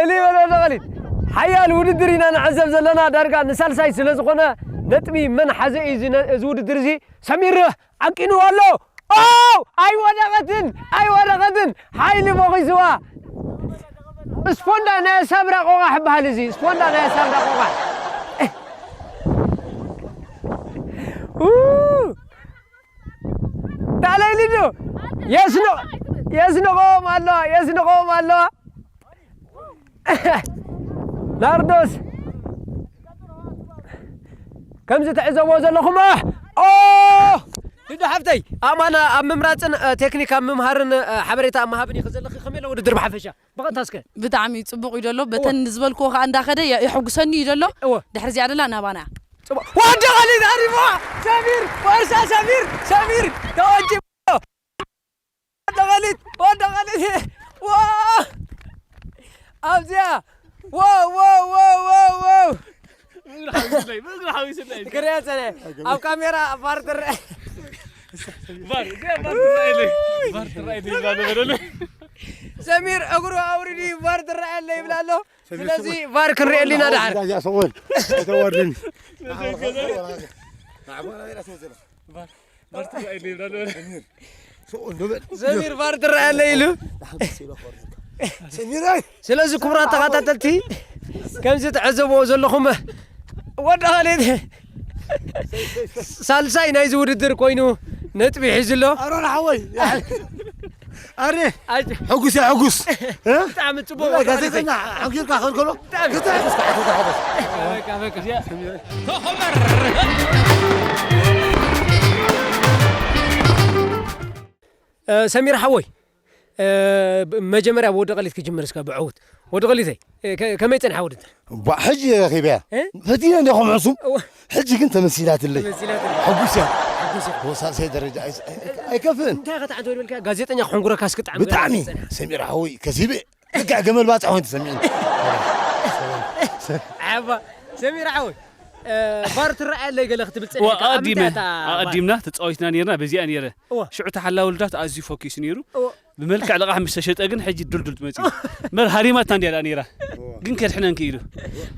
እልይ በል ወዲ ቐሊል። ሓያል ውድድር ኢና ንዕዘብ ዘለና። ዳርጋ ንሳልሳይ ስለ ዝኾነ ነጥቢ መን ሓዘ እዩ እዚ ነ-፣ እዚ ውድድር እዚ? ሰሚር ዓቂኑ ኣሎ። ኦ! ኣይወደቐትን! ኣይወደቐትን! ሓይሊ ቦኺስዋ። ስፖንዳ ናይ ሳብራ ቆቓሕ በሃል እዚ። ስፖንዳ ናይ ሳብራ ቆቓሕ። ኡ! ዳለይ ሊዱ የስንቕ-፣ የስንቖም ኣለዋ፣ የስንቖም ኣለዋ። ናርዶስ፣ ከምዚ ትዕዘብዎ ዘለኹም፣ ኦ! ሊዱ ሓፍተይ፣ ኣማና ኣብ ምምራጽን፣ እ፣ ቴክኒክ ኣብ ምምሃርን፣ እ፣ ሓበሬታ ኣብ ምሃብን ኢኺ ዘለኺ። ከመይ ኣሎ ውድድር ብሓፈሻ? ብቐጥታ እስከ። ብጣዕሚ ጽቡቕ እዩ ዘሎ። እወ። በተን ዝበልክዎ ከኣ እንዳኸደ የ-፣ የሐጉሰኒ እዩ ዘሎ። እወ። ድሕሪ እዚኣ ደላ ናባና። ጽቡቕ። ወዲ ቐሊል ኣሪሞ! ሰሚር! ወርሳ ሰሚር! ሰሚር! ተወጅ-፣ ወዲ ቐሊል! ወዲ ቐሊል! ዋ! ኣብዚኣ! ዋ፣ ዋ፣ ዋ፣ ዋ፣ ዋ! ብእግሪ ሓዊስለይ፣ ብእግሪ ሓዊስለይ። ክሪኦ ጸኒሐ። ኣብ ካሜራ ቫር ትረአ። ቫር፣ እዚኣ ቫር ትረኣየለይ። ቫር ትረኣየለይ ይብላ ነበረ። ሰሚር እግሩ ኣውሪዱ ቫር ትረኣየለይ ይብላ ኣሎ። ሰሚር ስለዚ ስሙር። ቫር ክንሪኤሉ ኢና ደሓር። ዳጃ ሰወል። ተወርድን። ቫር፣ ቫር ትረኣየለይ ይብላ ነበረ። ሰሚር ስሙር። ሰሚር ቫር ትረኣየለይ ኢሉ። ሰሚር ኣይ! ስለዚ ክቡራት ተኸታተልቲ፣ ከምዚ ትዕዘብዎ ዘለኹም ወዲ ኻሊድ ሳልሳይ ናይዚ ውድድር ኮይኑ ነጥቢ ሒዙ ኣሎ። ኣሮን ሓወይ፣ ኣረ፣ ኣይ፣ ሕጉስ እያ፣ ሕጉስ። እ? ብጣዕሚ ጽቡቕ ወዲ ኻሊድ። ጋዜጠኛ ሓንኪርካ ክብል ከሎ፣ ብጣዕሚ። ግዜ ሕጉስ፣ ሕጉስ፣ ሕጉስ። በቃ፣ በቃ። እ፣ ሰሚር ሓወይ፣ እ፣ ብ-፣ መጀመርያ ብወዲ ቐሊት ክጅምር እስከ ብዕውት። ወዲ ቐሊተይ፣ እ፣ ከ-፣ ከመይ ጸኒሓ ውድድር? ባ-፣ ሕጂ ረኺበያ። እ? ፈቲነ እንደ ኸም ሕሱም፣ እወ። ሕጂ ግን ተመሲላትለይ። ተመሲላትለይ። ሕጉስ እያ። ሕጉስ እያ። ወሳልሳይ ደረጃ ኣይስ-፣ ኣይ-፣ ኣይ-፣ ኣይከፍእን። እንታይ ኢኻ ትዓንቶ ድበልካ? ጋዜጠኛ ክሕንጉረካ እስኪ ጣዕሚ ብጣዕሚ። ዘርኢ ሰሚር ሓወይ፣ ከሲበ። ልክዕ ገመል ባጽዕ ኮይኑ ተሰሚዑኒ። ዓባ፣ ሰሚር ሓወይ፣ እ፣ ቫር ትረኣየለይ ገለ ክትብል ጸኒሕካ፣ ኣብ ኣቐዲመ፣ ምንታይ እታ ቫር? ኣቐዲምና ተጻዊትና ነይርና፣ በዚኣ ነይረ። እወ። ሽዑ እቲ ሓላዊ ልዳት ኣዝዩ ፎኪስ ነይሩ። እወ። ብመልክዕ ልቓሕ ምስ ተሸጠ ግን ሕጂ ድልዱል ትመጽእ። መር ሃሪማትና እንድያ ደኣ ነይራ። እወ። ግን ከድሕነን ክኢሉ።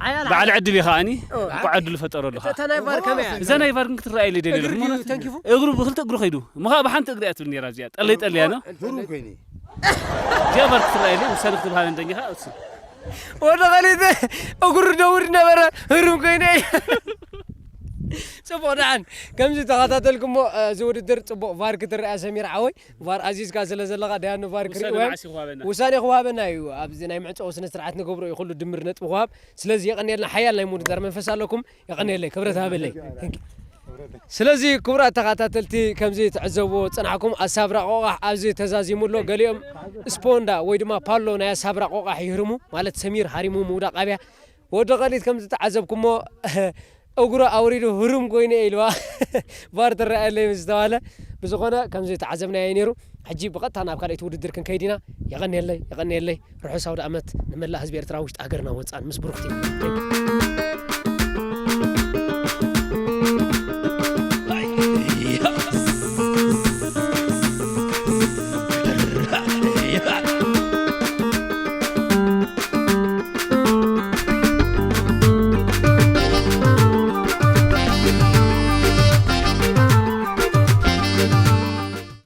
ሓያል በዓል ሓያል። ዕድል እዩ ከኣኒ፣ እወ። እንኳዕ ዕድሉ ፈጠረሉ ከኣ። እታ ናይ ቫር ከመይ እያ? እዛ ናይ ቫር ግን ክትረኣየለይ ደልየ እግሪ ኣለኹ። ድዩ ተንኪፉ? እግሩ ብክልተ እግሩ ከይዱ። እሞ ከኣ ብሓንቲ እግሪ እያ ትብል ነይራ እዚኣ። ጠለይ ጠለያ ነው። ህሩም ኮይኒ። እዚኣ ቫር ክትረኣየለይ ውሳነ ክትብሃበ እንደኛ ከኣ እሱ። ወዲ ኸሊት እግሩ ደውር ነበረ፣ ህሩም ኮይነ። ጽቡቕ ደሓን። ከምዚ ተኸታተልኩሞ፣ እ፣ እዚ ውድድር ጽቡቕ ቫር ክትረኣ ሰሚር ሓወይ። ቫር ኣዚዝካ ስለ ዘለኻ፣ ደያኑ ቫር ውሳነ ክርእይዎ እዮም። መዓስ ይኽዋበና? ውሳነ ክዋበና እዩ። ኣብዚ ናይ መዕጸዊ ስነ ስርዓት ንገብሮ እዩ፣ ኩሉ ድምር ነጥቢ ክዋብ። ስለዚ የቐንየልና፣ ሓያል ናይ ምውድዳር መንፈስ ኣለኩም። የቐንየለይ፣ ክብረት ሃበለይ። Thank you። ስለዚ ክቡራት ተኸታተልቲ፣ ከምዚ ትዕዘብዎ ዝጸናሕኩም፣ ኣሳብራ ቆቓሕ ኣብዚ ተዛዚሙ ኣሎ። ገሊኦም ስፖንዳ ወይ ድማ ፓሎ ናይ ኣሳብራ ቆቓሕ ይህርሙ፣ ማለት ሰሚር ሃሪሙ ምውዳቕ ኣብያ። ወዲ ቐሊት ከም ዝተዓዘብኩሞ እግሩ ኣውሪዱ ህሩም ኮይነ ኢልዋ። ቫር ትረኣየለይ ምስ ዝተባለ፣ ብዝኾነ ከም ዝተዓዘብናዮ ነይሩ። ሕጂ ብቐጥታ ናብ ካልኣይቲ ውድድር ክንከይድ ኢና። የቐንየለይ፣ የቐንየለይ። ርሑስ ኣውደ ኣመት ንመላእ ህዝቢ ኤርትራ ውሽጢ ሃገርና ወጻን ምስ ብሩኽቲ።